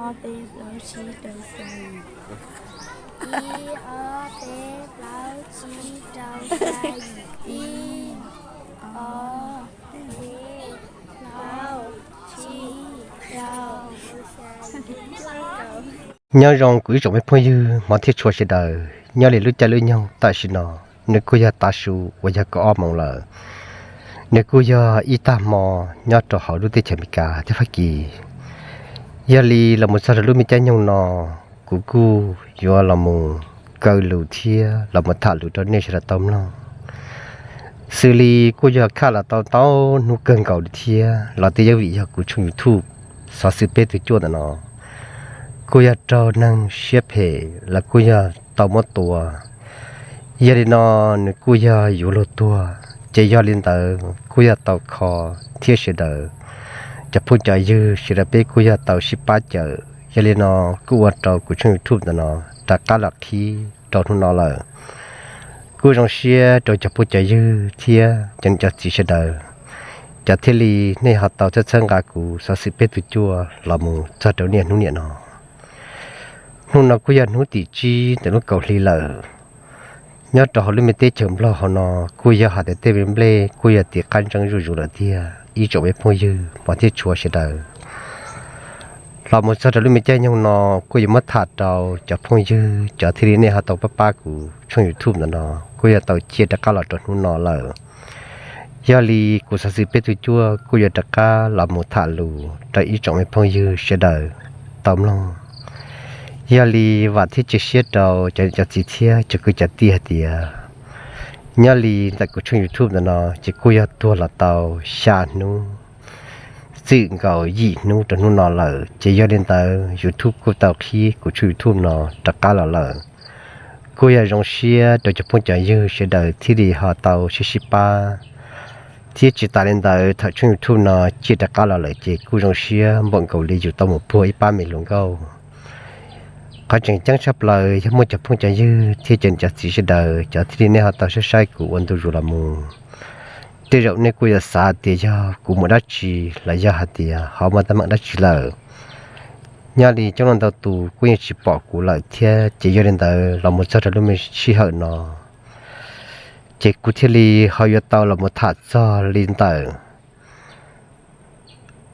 ob, peb, plaub, tsib, rau, xya. Ib, ob, peb, plaub, tsib, rau, xya. Ib, ob, peb, plaub, tsib, rau, xya. Nyob zoo kuv ib tsoom me phooj ywg hmov thiab tshua sawv daws, nyob li lub caij lub nyoog tam sim no, nws kuj yog tav su uas yog kaum ob moos lawm. Nws kuj yog ib tag hmo nyob rau hauv lub teb chaws Amelikas thiab Fab Kis. Yog li los mus txog rau lub me caij nyoog no, kuv kuj yuav los mus kaw lus thiab los mus tham lus rau nej sawv daws tau mloog. Xws li kuj yog khaj los tau ntau hnub kawg nkaus li thiab los tej yog vim yog kuv tshooj YouTube Xov Xwm Peb Tug Cuaj ntawm no kuj yog raug neeg siab phem los kuj yog tau muab tua. Yog li no nws kuj yog yuav luag tuag, ces yog li ntawd kuj yog tau kho thiab sawv daws cov phooj cov ywg sawv daws peb kuj yog tau sib pab cawm. Yog li no kuj ua rau kuv tshooj YouTube ntawm no rov qab los qhib rau hnub no lawm. Kuj zoo siab rau cov phooj cov ywg thiab cov niam cov txiv sawv daws, cov thiaj li nej ho tau txhawb txhawb nqa kuv Xov Xwm Peb Tug Cuaj los mus txog rau niaj hnub niam no. Hnub no kuj yog hnub tim tsib ntawm lub kaum hli lawm. Nyob rau hauv lub me teb chaws Nplog hauv no kuj yog hais tias tej me nplej kuj yog tiv qab ntseeb zuj zus lawm tiag ib tsoom me phooj ywg hmov thiab tshua sawv daws. Los mus txog rau lub me caij nyoog no kuj yuav muab tham rau cov phooj ywg cov thiaj li nej ho tau pab pab kuv tshooj YouTube ntawm no kuj yog tau ciaj rov qab los rau hnub no lawm. Yog li kuv Xov Xwm Peb Tug Cuaj kuj yuav rov qab los mus tham lus rau ib tsoom me phooj ywg sawv daws tau mloog. Yog li vam thiab cia siab rau cov niam cov txiv thiab cov kwv cov tij hais tias nyob li ntawm kuv tshooj YouTube ntawm no ces kuj yog tuag los tau xya hnub, txwm nkaus yim hnub rau hnub no lawm. Ces yog li ntawd YouTube kuj tau qhib kuv tshooj YouTube no rov qab los lawm. Kuj yog zoo siab rau cov phooj cov ywg sawv daws thiaj li ho tau sib sib pab, thiab tsis tas li ntawd thaum tshooj YouTube no ciaj rov qab los lawm ces kuj zoo siab npaum nkaus li yus tau mus puag ib pab me hluas nkauj. Qhov tseem ceeb tshaj plaws yog muaj cov phooj cov ywg thiab cov niam cov txiv sawv daws cov thiaj li nej ho tau saib saib kuv ua ntu zus los mus. Tej zaum nej kuj yuav xav tias yog kuv mus dab tsi los yog hais tias ho muaj teeb meem dab tsi lawm. Nyob li coob leej ntau tus kuj yeej tsis pom kuv lawm thiab ces yog li ntawd los mus txog rau lub me sij hawm no ces kuv thiaj li ho yuav tau los mus tham txog li ntawm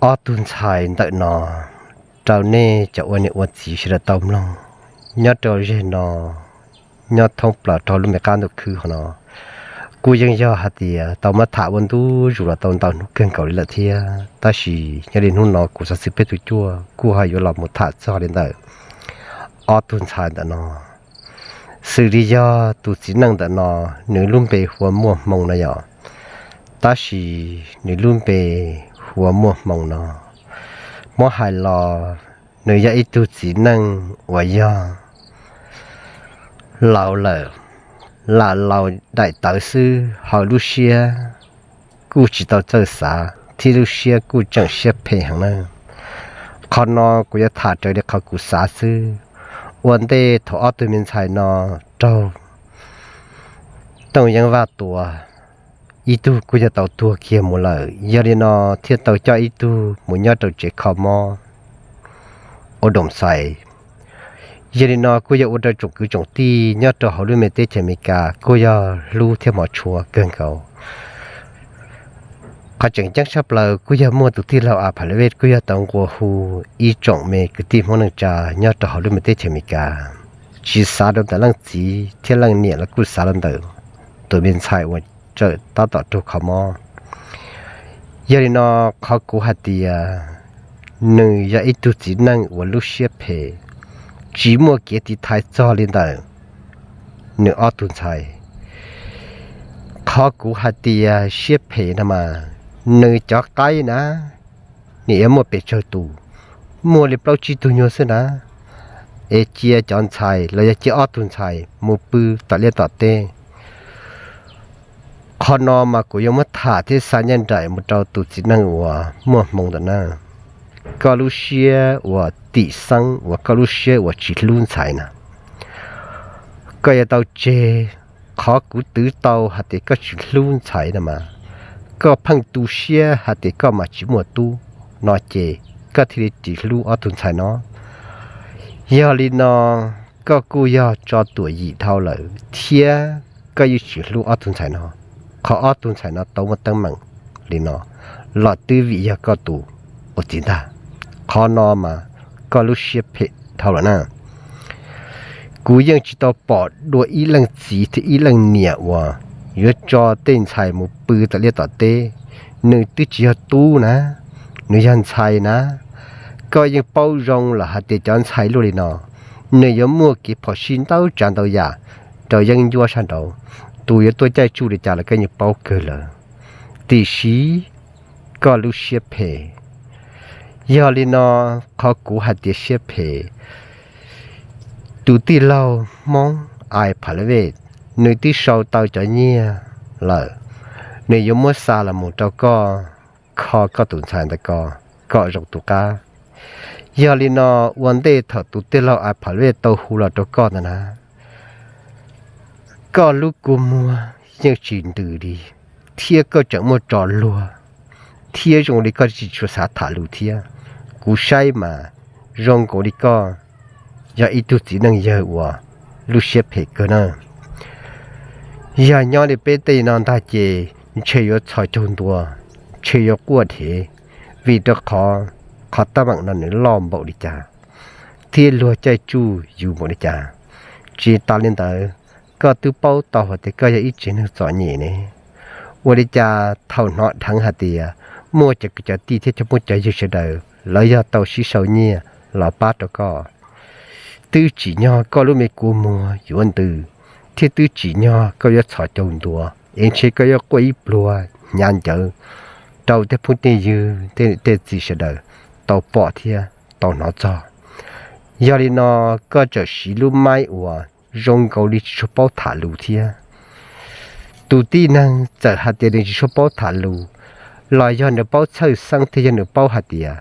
ob tug ntxhais ntawm no rau nej cov ua niam ua txiv sawv daws tau mloog. Nyob rau zeg no, nyob thoob plaws rau lub me qab ntuj khwb hauv no kuj yeej yog hais tias tau muab tham ua ntu zus los tau ntau hnub kawg nkaus li lawm thiab, tab sis nyob li hnub no kuv Xov Xwm Peb Tug Cuaj kuj ho yuav los mus tham txog li ntawm ob tug ntxhais ntawm no. Xws li yog tus txiv neej ntawm no, nws lub npe hu ua Muaj Hmoo no yom, tab sis nws lub npe hu ua Muaj Hmoo no, muab hais los nws yog ib tug txiv neej uas yog laus lawm, lam laus daim tawv xwb, hos lub siab kuj tsis tau txawj xav thiab lub siab kuj tseem siab phem heev na. Qhov no kuv yuav tham raws li qhov kuv xav xwb. Ua ntej thaum ob tug me ntxhais no raug Tooj Yeeb Vaj tua, ib tug kuj yog tau tuag kiag mus lawm, yog li no thiaj tau coj ib tug mus nyob rau tsev kho mob ua doom xais. Yog li no kuj yog ua rau tsoom kwv tsoom tij nyob rau hauv lub me teb chaws Amelikas kuj yog hlub thiab hmov tshua kawg nkaus. Qhov tseem ceeb tshaj plaws kuj yog muaj tus tij laug A Pha La Vej kuj yog tau nqua hu ib tsoom me kwv tij Hmoob neej tsa nyob rau hauv lub me teb chaws Amelikas, tsis xav rau ntawm leej txiv thiab leej niam los kuj xav rau ntawm tus me ntxhais uas tseem tab tom raug kho mob. Yog li no, qhov kuv hais tias nws yog ib tug txiv neej uas lub siab phem, tsis muaj kev tiv thaiv txog li ntawm nws ob tug ntxhais. Qhov kuv hais tias siab phem no mas, nws cov qaib na, nws yuav muaj pes tsawg tus, muaj li plaub tsib tug nyuag xwb na, es cia cov ntxhais los yog cia ob tug ntxhais mus pw tom liaj tom teb. Qhov no mas kuv yuav muab tham thiab xa nyiaj nraim mus rau tus txiv neej uas Muaj Hmoo ntawm na. Koj lub siab uas tim xeeb uas koj lub siab uas tsis hlub ntxhais na, koj yuav tau tseg. Qhov kuv twv tau hais tias koj tsis hlub ntxhais no mas, koj pheej tu siab hais tias koj mas tsis muaj tub no ces koj thiaj li tsis hlub ob tug ntxhais no. Yog li no, koj kuj yog tso tuam yim dhau lawm thiab koj yeej tsis hlub ob tug ntxhais no. Qhov ob tug ntxhais no tau muaj teeb meem li no los twb vim yog koj tus ua txiv ntag. Qhov no mas koj lub siab phem dhau lawm na. Kuv yeej tsis tau pom dua ib leej txiv thiab ib leej niam uas yuav tso tej ntxhais mus pw tom liaj tom teb. Nws twb tsis yog tub na, nws yog ntxhais na. Koj yeej paub zoo lawm hais tias cov ntxhais luaj li no, nws yuav muaj kev phom sij ntau tsav ntau yam rau yeeb ncuab sab nraud. Tus yuav tuaj caij tsuj li cas los koj yeej paub kawg lawm. Tiam sis koj lub siab phem. Yog li no, qhov kuv hais tias siab phem, tus tij laug Hmoob Ais Phav Laj Vej, nws twb sau tau cov nyiaj lawm, nws yuav muab xa los mus rau koj, kho koj tus ntxhais ntawd ko kom zoo tus qab. Yog li no, ua ntej thaum tus tij laug Ais Phav Laj Vej tau hu los rau koj ntawd na, koj lub kua muag yeej tsis ntws li, thiab koj tseem muaj tso luag, thiab zoo li koj tsis tshua xav tham lus thiab. Kuv saib mas zoo nkaus li koj yog ib tug txiv neej yawg uas lub siab phem kawg na. Yog nyob li peb tej no ntag ces ntshe yuav txhos caug ntua, ntshe yuav quaj dhev, vim rau qhov, qhov teeb meem no nws loj npaum li cas thiab luag caij tsuj yus npaum li cas. Tsis tas li ntawd, koj twb paub tau hais tias koj yog ib tsev neeg txom nyem ne. Ua li cas thaum hnov dheev hais tias muaj cov kwv cov tij thiab cov phooj cov ywg sawv daws lawv yog tau sib sau nyiaj los pab rau koj, twb tsim nyog koj lub me kua muag yuav ntws, thiab twb tsim nyog koj yuav txhos caug ntua, es ntshe koj yuav quaj ib pluag hnyav ncawv rau tej phooj tej ywg tej niam tej txiv sawv daws tau pom thiab tau hnov txog. Yog li no, koj txawm siv lub maib uas zoo nkaus li tsis tshua paub tham lus thiab. Tus tib neeg txawm hais tias nws tsis tshua paub tham lus, los yog nws paub txhawj xeeb thiab yog nws paub hais tias,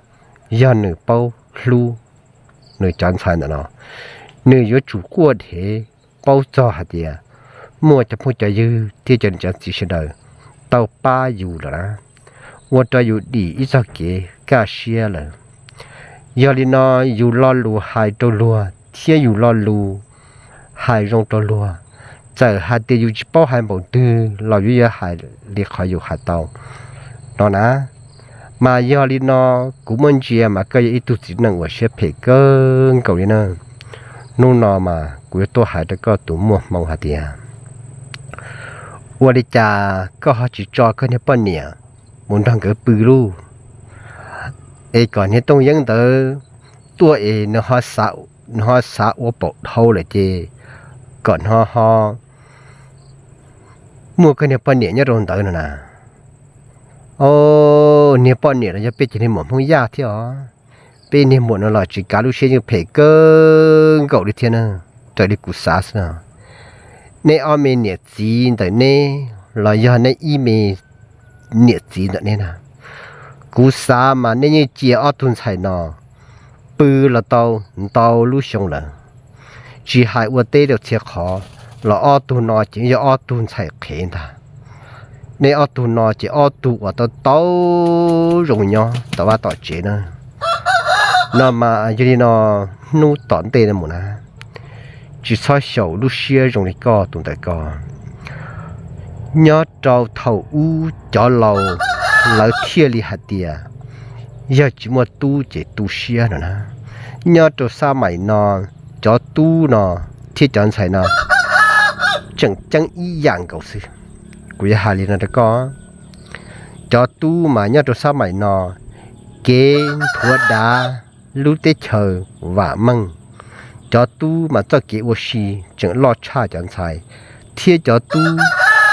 yog nws paub hlub nws cov ntxhais ntawm no, nws yuav tsum quaj dhev paub txog hais tias muaj cov phooj cov ywg thiab cov niam cov txiv sawv daws tau pab yus lawm na, ua rau yus dim ib txog kev kaj siab lawm. Yog li no, yus lo lus hais rau luag thiab yus lo lus hais zoo rau luag, txawm hais tias yus tsis paub hais npaum twg los yuav yuav hais li qhov yus hais tau no na. Mas yog li no, kuv muab ntsia mas koj yog ib tug txiv neej uas siab phem kawg nkaus li na. Hnub no mas kuv yuav tuaj hais rau koj tus muaj hmoo hais tias, ua li cas koj ho tsis tso koj niag poj niam mus nrog nkawd pw lauj, es kom niag Tooj Yeeb ntawd tuaj es nws ho xav ua paum dhau lawm ces kom nws ho muaj koj niag poj niam nyob rau ntawd no na. O, niag poj niam no yog peb cov niag muam Hmoob Yaj thiab os. Peb niag muam no los tsis kav lub siab, yeej phem kawg nkaus li thiab na. Raws li kuv xav xwb no, neb ob me niam txiv ntawm neb los yog neb ib me niam txiv ntawm neb na, kuv xav mas neb yeej cia ob tug ntxhais no pw los tau ntau lub xyoo lawm. Tsis hais ua teb rau txhia qhov los ob tug no ces yog ob tug ntxhais qhev ntag. Neb ob tug no ces ob tug uas tau tau zoo nyob tom vaj tom tsev na. No mas yog li no, hnub tom ntej no mus na, tsis txhob xyaum lub siab zoo li koj tus ntawm ko. Nyob rau thaum ub cov laus lawv thiaj li hais tias, yog tsis muaj tub ces tu siab no na. Nyob rau xab maim no, cov tub no thiab cov ntxhais no tseem ceeb ib yam nkaus xwb. Kuv yuav hais li no rau koj, cov tub mas nyob rau xab maim no, kev nthuav dav lub teb chaws vam meej, cov tub mas txoj kev ua si tseem loj tshaj cov ntxhais, thiab cov tub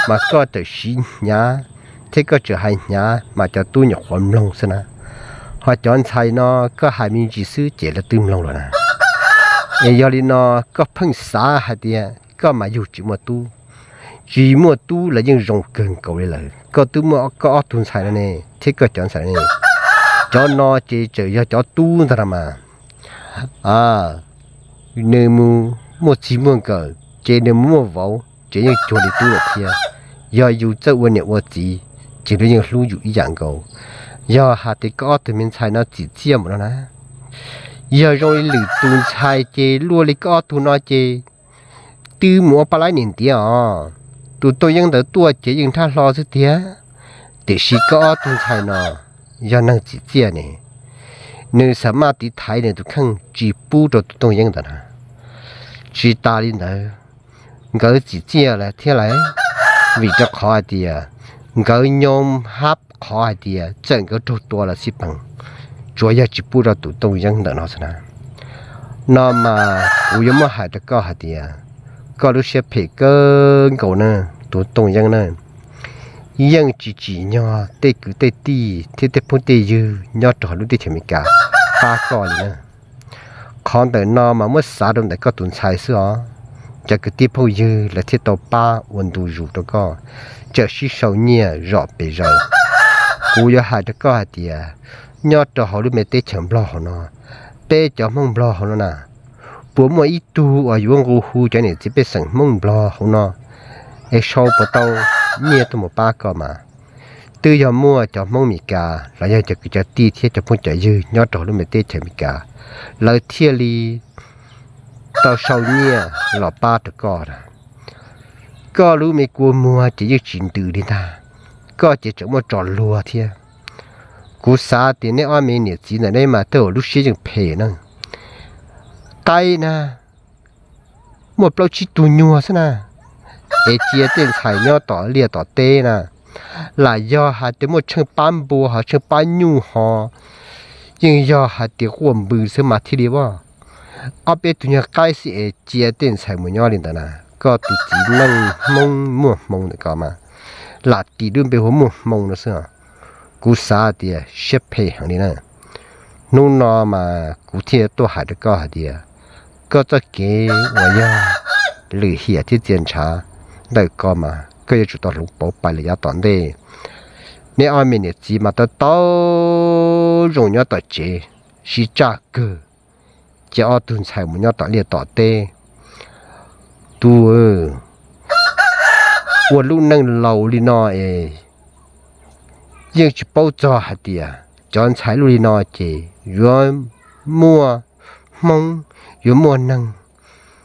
mas koj txawm siv hnyav thiab koj txawm hais hnyav mas cov tub nyuam qhuav mloog xwb na. Ho cov ntxhais no koj hais me ntsis xwb ces lawv twb mloog lawm na. Es yog li no, koj pheej xav hais tias koj mas yug tsis muaj tub, tsis muaj tub los yeej zoo kawg nkaus li lawm. Koj twb muaj koj ob tug ntxhais no ne, thiab koj cov ntxhais no ne, cov no ces tseem yog cov tub ntag no mas. Nws mus muaj txij muaj nkawm ces nws mus muaj vauv ces yeej cuag li tub lawm thiab. Yog yus txawj ua niam ua txiv ces nws yeej hlub yus ib yam nkaus. Yog hais tias koj ob tug me ntxhais no txim txiaj npaum no na, Yog zoo li lwm tus ntxhais ces luaj li koj ob tug no ces twb mus ua paj laib niam ntiav os. Tus Tooj Yeeb ntawd tuaj ces yeej nrhab hlo xwb tiag, tiam sis koj ob tug ntxhais no yog neeg tsim txiaj ne, nws xav maj tiv thaiv nws tus kheej tsis pub rau tus Tooj Yeeb ntawd na. Tsis tas li ntawd, nkawd tsim txiaj lawm thiab lawm, vim rau qhov hais tias nkawd nyoo hab qhov hais tias txawm nkawd raug tua los xij peem, tsuas yog tsis pub rau tus Tooj Yeeb ntawm no xwb na. No mas kuv yuav muab hais rau koj hais tias koj lub siab phem kawg nkaus na, tus Tooj Yeeb na. Yeej tsis tsim nyog tej kwv tej tij thiab tej phooj tej ywg nyob rau hauv lub teb chaws Amelikas pab koj li na. Qhov ntawm no mas muab xav rau ntawm koj tus ntxhais xwb os. Cov kwv tij phooj ywg lawv thiaj tau pab ua ntu zus rau koj, txawm sib sau nyiaj zom pes zaws. Kuv yuav hais rau koj hais tias nyob rau hauv lub me teb chaws Nplog hauv no, peb cov Hmoob Nplog hauv no na, puas muaj ib tug uas yuav nqua hu cov niam txiv pej xeem Hmoob Nplog hauv no es sau puas tau nyiaj tuaj mus pab koj mas? Twb yog muaj cov Hmoob Amelikas los yog cov kwv cov tij thiab cov phooj cov ywg nyob rau hauv lub me teb chaws Amelikas, lawv thiaj li tau sau nyiaj los pab rau koj na. Koj lub me kua muag ces yeej tsis ntws li ntag, koj ces tseem muaj tso luag thiab. Kuv xav tias neb ob me niam txiv ntawm neb mas tej zaum lub siab yeej phem na. Qaib na, muaj plaub tsib tug nyuag xwb na, es cia tej ntxhais nyob tom liaj tom teb na, lam yog hais tias muaj tsheej pab npua ho tsheej pab nyuj ho, yeej yog hais tias quaj npws xwb mas thiaj li vaj. Ob peb tug nyuag qaib xwb es cia tej ntxhais mus nyob li ntawd na, koj tus txiv neej Hmoob muaj hmoo ntawm koj mas lam tis lub npe hu ua muaj hmoo no xwb. Kuv xav tias siab phem heev li na. Hnub no mas kuv thiaj tuaj hais rau koj hais tias koj txoj kev uas yog lwm hiam thiab txias ntshav ntawm koj mas koj yuav tsum tau hloov pauv pais lawm yav tom ntej. Neb ob me niam txiv mas tau tau zoo nyob tom tsev sib tsaj kawg, ces ob tug ntxhais mus nyob tom liaj tom teb. Tus ua lub neej laus li no es yeej tsis paub txog hais tias cov ntxhais lub li no ces yuav muaj hmoo, yuav muaj neeg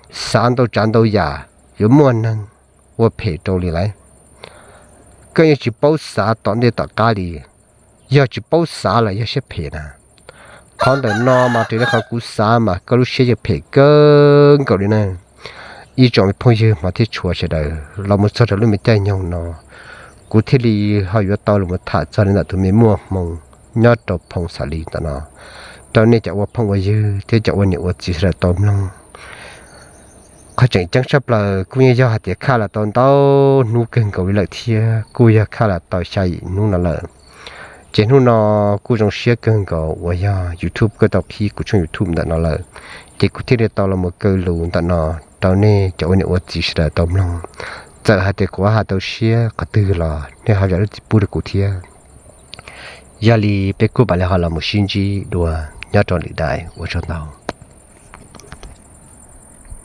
xav ntau tsav ntau yam, yuav muaj neeg ua phem rau li lawm. Koj yeej tsis paub xav tom ntej tom qab li, yog tsis paub xav los yog siab phem na. Qhov ntawm no mas raws li qhov kuv xav mas koj lub siab yeej phem kawg nkaus li na. Ib tsoom phooj ywg hmov thiab tshua sawv daws, los mus txog rau lub me caij nyoog no, kuv thiaj li ho yuav tau los tham txog li ntawm tus me muaj hmoo nyob rau Phoo Xav Lis ntawm no rau nej cov ua phooj ua ywg thiab cov ua niam ua txiv sawv daws tau mloog. Qhov tseem ceeb tshaj plaws kuj yeej yog hais tias khaj los tau ntau hnub kawg nkaus li lawm thiab kuj yog khaj los tau xya yim hnub no lawm. Ces hnub no kuj zoo siab kawg nkaus uas yog YouTube kuj tau qhib kuv tshooj YouTube ntawm no lawm, ces kuv thiaj li tau los mus kaw lus ntawm no rau nej cov ua niam ua txiv sawv daws tau mloog. Txawm hais tias kuv hais tau siab qhov twg los nej ho zam lub txim pub rau kuv thiab. Yog li peb kuj mam li ho los mus sib ntsib dua nyob rau lwm daim, ua tsaug ntau.